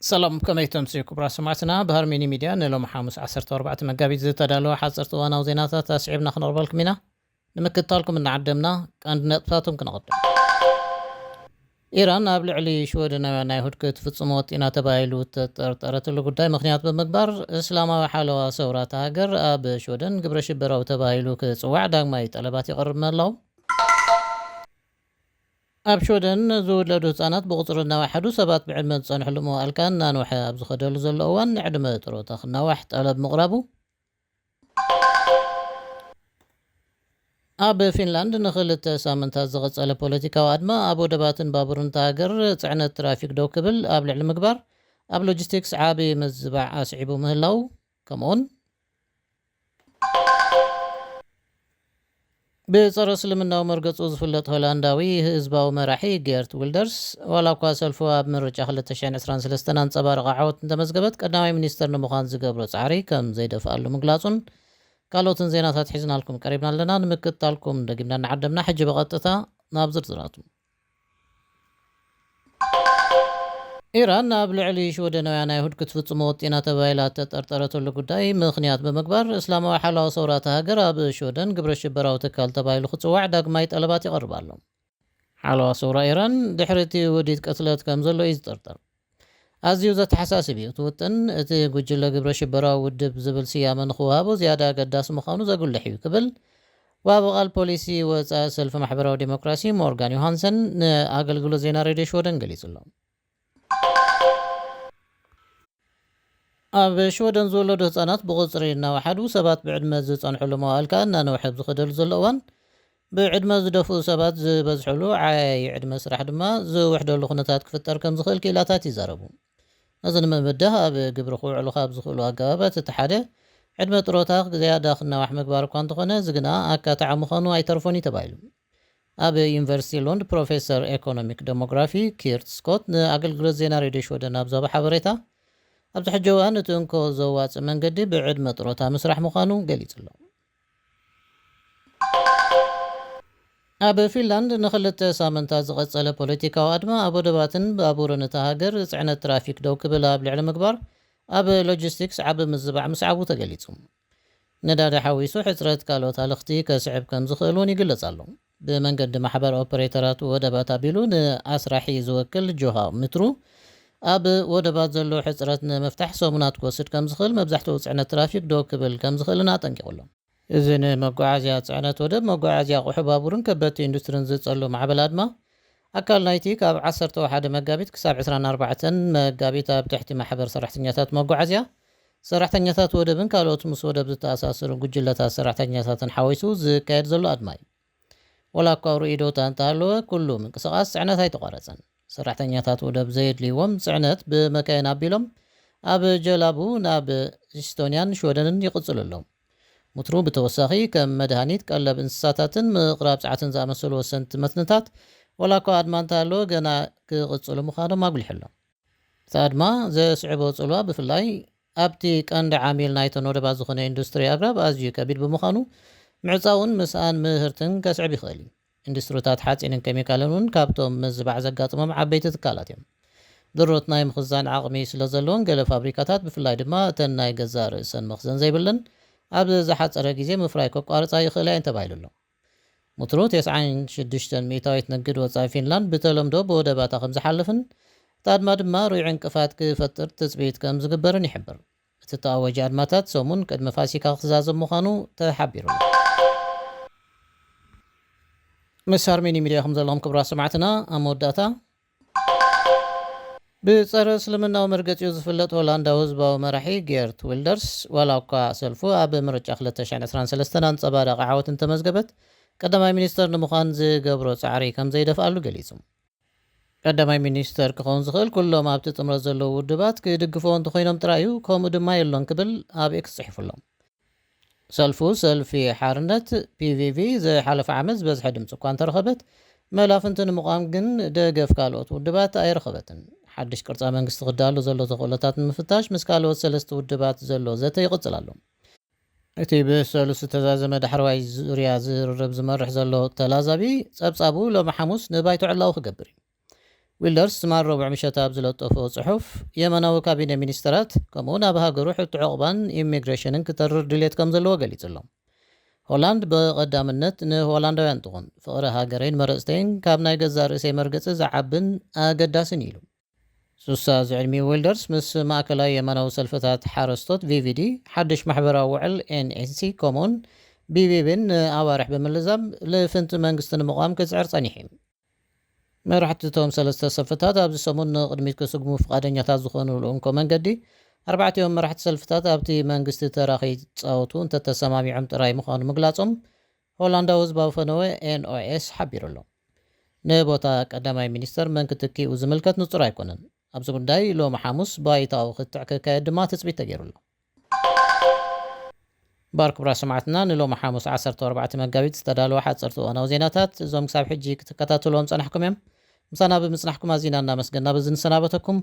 ሰላም፣ ከመይ ተምስዩ ክቡራት ሰማዕትና? ብሃርሜኒ ሚድያ ንሎሚ ሓሙስ ዓሰርተ ኣርባዕተ መጋቢት ዝተዳለወ ሓፀርቲ እዋናዊ ዜናታት ኣስዒብና ክነቕርበልኩም ኢና። ንምክትታልኩም እናዓደምና ቀንዲ ነጥብታቶም ክነቕድም። ኢራን ኣብ ልዕሊ ሽወደናውያን ኣይሁድ ክትፍጽሞ ወጢና ተባሂሉ እተጠርጠረትሉ ጉዳይ ምኽንያት ብምግባር፣ እስላማዊ ሓለዋ ሰውራ እታ ሃገር ኣብ ሽወደን ግብረ ሽበራዊ ተባሂሉ ክጽዋዕ ዳግማይ ጠለባት ይቐርብ ምህላው፣ ኣብ ሽወደን ዝውለዱ ህጻናት ብቑጽሪ እናወሓዱ ሰባት ብዕድመ ዝጸንሕሉ መዋእልካ እናንውሐ ኣብ ዝኸደሉ ዘሎ እዋን፣ ዕድመ ጥሮታ ክናዋሕ ጠለብ ምቕራቡ፣ ኣብ ፊንላንድ ንኽልተ ሳምንታት ዝቐጸለ ፖለቲካዊ ኣድማ ኣብ ወደባትን ባቡርን እታ ሃገር ጽዕነት ትራፊክ ደው ክብል ኣብ ልዕሊ ምግባር፣ ኣብ ሎጂስቲክስ ዓቢ ምዝባዕ ኣስዒቡ ምህላው፣ ከምኡውን ብጸረ እስልምናዊ መርገጹ ዝፍለጥ ሆላንዳዊ ህዝባዊ መራሒ ጌርት ዊልደርስ፣ ዋላ እኳ ሰልፉ ኣብ ምርጫ ክልተ ሽሕን ዕስራን ሰለስተን ኣንጸባረቐ ዓወት እንተመዝገበት፣ ቀዳማይ ሚኒስተር ንምዃን ዝገብሮ ጻዕሪ ከም ዘይደፍኣሉ ምግላጹን ካልኦትን ዜናታት ሒዝናልኩም ቀሪብና ኣለና። ንምክትታልኩም ደጊምና እናዓደምና፣ ሕጂ ብቐጥታ ናብ ዝርዝራቱ። ኢራን ኣብ ልዕሊ ሽወደናውያን ኣይሁድ ክትፍጽሞ ወጢና ተባሂላ እተጠርጠረትሉ ጉዳይ ምኽንያት ብምግባር፣ እስላማዊ ሓለዋ ሰውራ እታ ሃገር ኣብ ሽወደን ግብረ ሽበራዊ ትካል ተባሂሉ ክጽዋዕ ዳግማይ ጠለባት ይቐርብ ኣሎ። ሓለዋ ሰውራ ኢራን ድሕሪ እቲ ውዲት ቅትለት ከም ዘሎ እዩ ዝጥርጠር። ኣዝዩ ዘተሓሳስብ እዩ። እቲ ውጥን፣ እቲ ጉጅለ ግብረ ሽበራዊ ውድብ ዝብል ስያመ ንኽወሃቦ ዝያዳ ኣገዳሲ ምዃኑ ዘጉልሕ እዩ ክብል፣ ወሃቢ ቃል ፖሊሲ ወጻኢ ሰልፊ ማሕበራዊ ዴሞክራሲ ሞርጋን ዮሃንሰን ንኣገልግሎት ዜና ሬድዮ ሽወደን ገሊጹ ኣሎ። ኣብ ሽወደን ዝወለዱ ህጻናት ብቑጽሪ እናወሓዱ፣ ሰባት ብዕድመ ዝጸንሕሉ መዋእል ከኣ እናነውሐ ኣብ ዝኸደሉ ዘሎ እዋን፣ ብዕድመ ዝደፍኡ ሰባት ዝበዝሕሉ ዓያዪ ዕድመ ስራሕ ድማ ዝውሕደሉ ኩነታት ክፍጠር ከም ዝኽእል ክኢላታት ይዛረቡ። ነዚ ንምብዳህ ኣብ ግብሪ ክውዕሉ ካብ ዝኽእሉ ኣገባባት እቲ ሓደ ዕድመ ጥሮታ ዝያዳ ክናዋሕ ምግባር እኳ እንተኾነ፣ እዚ ግና ኣካታዒ ምዃኑ ኣይተርፎን እዩ ተባሂሉ። ኣብ ዩኒቨርሲቲ ሎንድ ፕሮፌሰር ኤኮኖሚክ ደሞግራፊ ኪርት ስኮት ንኣገልግሎት ዜና ሬድዮ ሽወደን ኣብ ዝሃቦ ሓበሬታ፣ ኣብዚ ሕጂ እዋን እቲ እንኮ ዘዋጽእ መንገዲ ብዕድመ ጥሮታ ምስራሕ ምዃኑ ገሊጹ ኣሎ። ኣብ ፊንላንድ ንኽልተ ሳምንታት ዝቐጸለ ፖለቲካዊ ኣድማ ኣብ ወደባትን ባቡርን እታ ሃገር ጽዕነት ትራፊክ ደው ክብል ኣብ ልዕሊ ምግባር፣ ኣብ ሎጂስቲክስ ዓቢ ምዝባዕ ምስዓቡ ተገሊጹ። ነዳዲ ሓዊሱ ሕጽረት ካልኦት ሃለኽቲ ከስዕብ ከም ዝኽእል እውን ይግለጽ ኣሎ። ብመንገዲ ማሕበር ኦፐሬተራት ወደባት ኣቢሉ ንኣስራሒ ዝወክል ጆሃ ምትሩ፣ ኣብ ወደባት ዘሎ ሕጽረት ንምፍታሕ ሰሙናት ክወስድ ከም ዝኽእል፣ መብዛሕትኡ ጽዕነት ትራፊክ ደው ክብል ከም ዝኽእልን ኣጠንቂቑ ኣሎ። እዚ ንመጓዓዝያ ጽዕነት ወደብ፣ መጓዓዝያ ኣቑሑ ባቡርን ከበድቲ ኢንዱስትሪን ዝጸሉ ማዕበል ኣድማ፣ ኣካል ናይቲ ካብ ዓሰርተ ሓደ መጋቢት ክሳብ ዕስራን ኣርባዕተን መጋቢት ኣብ ትሕቲ ማሕበር ሰራሕተኛታት መጓዓዝያ፣ ሰራሕተኛታት ወደብን ካልኦት ምስ ወደብ ዝተኣሳሰሩ ጉጅለታት ሰራሕተኛታትን ሓዊሱ ዝካየድ ዘሎ ኣድማ እዩ። ወላ እኳ ርኢዶታ እንተሃለወ፣ ኩሉ ምንቅስቓስ ጽዕነት ኣይተቋረጸን። ሰራሕተኛታት ወደብ ዘየድልይዎም ጽዕነት ብመካይን ኣቢሎም ኣብ ጀላቡ ናብ ኢስቶንያን ሽወደንን ይቕጽሉ ኣለዉ። ሙትሩ ብተወሳኺ፣ ከም መድሃኒት፣ ቀለብ እንስሳታትን ምቕራብ ጸዓትን ዝኣመሰሉ ወሰንቲ መትንታት፣ ወላ እኳ ኣድማ እንተሃለወ፣ ገና ክቕጽሉ ምዃኖም ኣጉሊሑ ኣሎ። እቲ ኣድማ ዘስዕቦ ጽልዋ፣ ብፍላይ ኣብቲ ቀንዲ ዓሚል ናይተን ወደባት ዝኾነ ኢንዱስትሪ ኣግራብ፣ ኣዝዩ ከቢድ ብምዃኑ፣ ምዕጻውን ምስኣን ምህርትን ከስዕብ ይኽእል እዩ። ኢንዱስትሪታት ሓጺንን ኬሚካልን እውን ካብቶም ምዝባዕ ዘጋጥሞም ዓበይቲ ትካላት እዮም። ድሮት ናይ ምኽዛን ዓቕሚ ስለ ዘለዎን፣ ገለ ፋብሪካታት፣ ብፍላይ ድማ እተን ናይ ገዛእ ርእሰን መኽዘን ዘይብለን፣ ኣብ ዝሓጸረ ግዜ ምፍራይ ከቋርጻ ይኽእላ እየን ተባሂሉ ኣሎ። ሙትሩ፣ ተስዓን ሽዱሽተን ሚእታዊት ንግድ ወጻኢ ፊንላንድ ብተለምዶ ብወደባታ ከም ዝሓልፍን፣ እቲ ኣድማ ድማ ርኡይ ዕንቅፋት ክፈጥር ትጽቢት ከም ዝግበርን ይሕብር። እቲ ተኣወጀ ኣድማታት ሰሙን ቅድሚ ፋሲካ ክዛዘም ምዃኑ ተሓቢሩ ኣሎ። ምስ ኣርሜኒ ሚድያ ኢኹም ዘለኹም ክቡራት ሰማዕትና። ኣብ መወዳእታ፣ ብጸረ እስልምናዊ መርገጺኡ ዝፍለጥ ሆላንዳዊ ህዝባዊ መራሒ ጌርት ዊልደርስ፣ ዋላ እኳ ሰልፉ ኣብ ምርጫ ክልተ ሽሕን ዕስራን ሰለስተን ኣንጸባራቒ ዓወት እንተመዝገበት፣ ቀዳማይ ሚኒስተር ንምዃን ዝገብሮ ጻዕሪ ከም ዘይደፍኣሉ ገሊጹ። ቀዳማይ ሚኒስተር ክኸውን ዝኽእል፣ ኩሎም ኣብቲ ጥምረት ዘለዉ ውድባት ክድግፍዎ እንተኾይኖም ጥራይ እዩ፣ ከምኡ ድማ የሎን ክብል ኣብ ኤክስ ጽሒፉ ኣሎ። ሰልፉ፣ ሰልፊ ሓርነት፣ ፒ ቪ ቪ፣ ዝሓለፈ ዓመት ዝበዝሐ ድምፂ እኳ እንተረኸበት፣ መላፍንቲ ንምቋም ግን ደገፍ ካልኦት ውድባት ኣይረኸበትን። ሓድሽ ቅርፃ መንግስቲ ክዳሎ ዘሎ ተኽእሎታት ንምፍታሽ ምስ ካልኦት ሰለስተ ውድባት ዘሎ ዘተ ይቕፅል ኣሎ። እቲ ብሰሉስ ዝተዛዘመ ዳሕረዋይ ዙርያ ዝርርብ ዝመርሕ ዘሎ ተላዛቢ፣ ፀብፃቡ ሎሚ ሓሙስ ንባይቶ ዕላዊ ክገብር እዩ። ዊልደርስ ትማል ረቡዕ ምሸት ኣብ ዝለጠፎ ጽሑፍ፣ የመናዊ ካቢነ ሚኒስተራት ከምኡውን ኣብ ሃገሩ ሕቶ ዕቑባን ኢሚግሬሽንን ክተርር ድሌት ከም ዘለዎ ገሊጹ ኣሎ። ሆላንድ ብቐዳምነት ንሆላንዳውያን ትኹን፣ ፍቕሪ ሃገረይን መረጽተይን ካብ ናይ ገዛእ ርእሰይ መርገጺ ዝዓብን ኣገዳስን እዩ ኢሉ። ሱሳ ዝዕድሚኡ ዊልደርስ ምስ ማእከላይ የማናዊ ሰልፍታት ሓረስቶት ቪቪዲ፣ ሓድሽ ማሕበራዊ ውዕል ኤንኤንሲ ከምኡውን ቢቢቢን ንኣዋርሕ ብምልዛብ ልፍንቲ መንግስቲ ንምቋም ክጽዕር ጸኒሑ እዩ። መራሕቲ እቶም ሰለስተ ሰልፍታት ኣብዚ ሰሙን ንቕድሚት ክስጉሙ ፍቓደኛታት ዝኾኑሉ እንኮ መንገዲ፣ ኣርባዕቲኦም መራሕቲ ሰልፍታት ኣብቲ መንግስቲ ተራ ከይጻወቱ እንተተሰማሚዖም ጥራይ ምዃኑ ምግላጾም ሆላንዳዊ ህዝባዊ ፈነወ ኤንኦኤስ ሓቢሩ ኣሎ። ንቦታ ቀዳማይ ሚኒስተር መን ክትኪኡ ዝምልከት ንጹር ኣይኮነን። ኣብዚ ጉዳይ ሎሚ ሓሙስ ባይታዊ ክትዕ ክካየድ ድማ ትጽቢት ተገይሩ ኣሎ። ባር ክቡራት ሰማዕትና፣ ንሎሚ ሓሙስ ዓሰርተ ኣርባዕተ መጋቢት ዝተዳለወ ሓጸርቲ እዋናዊ ዜናታት እዞም ክሳብ ሕጂ ክትከታተልዎም ጸናሕኩም እዮም። ምሳና ብምጽናሕኩም ኣዚና እናመስገና በዚ ንሰናበተኩም።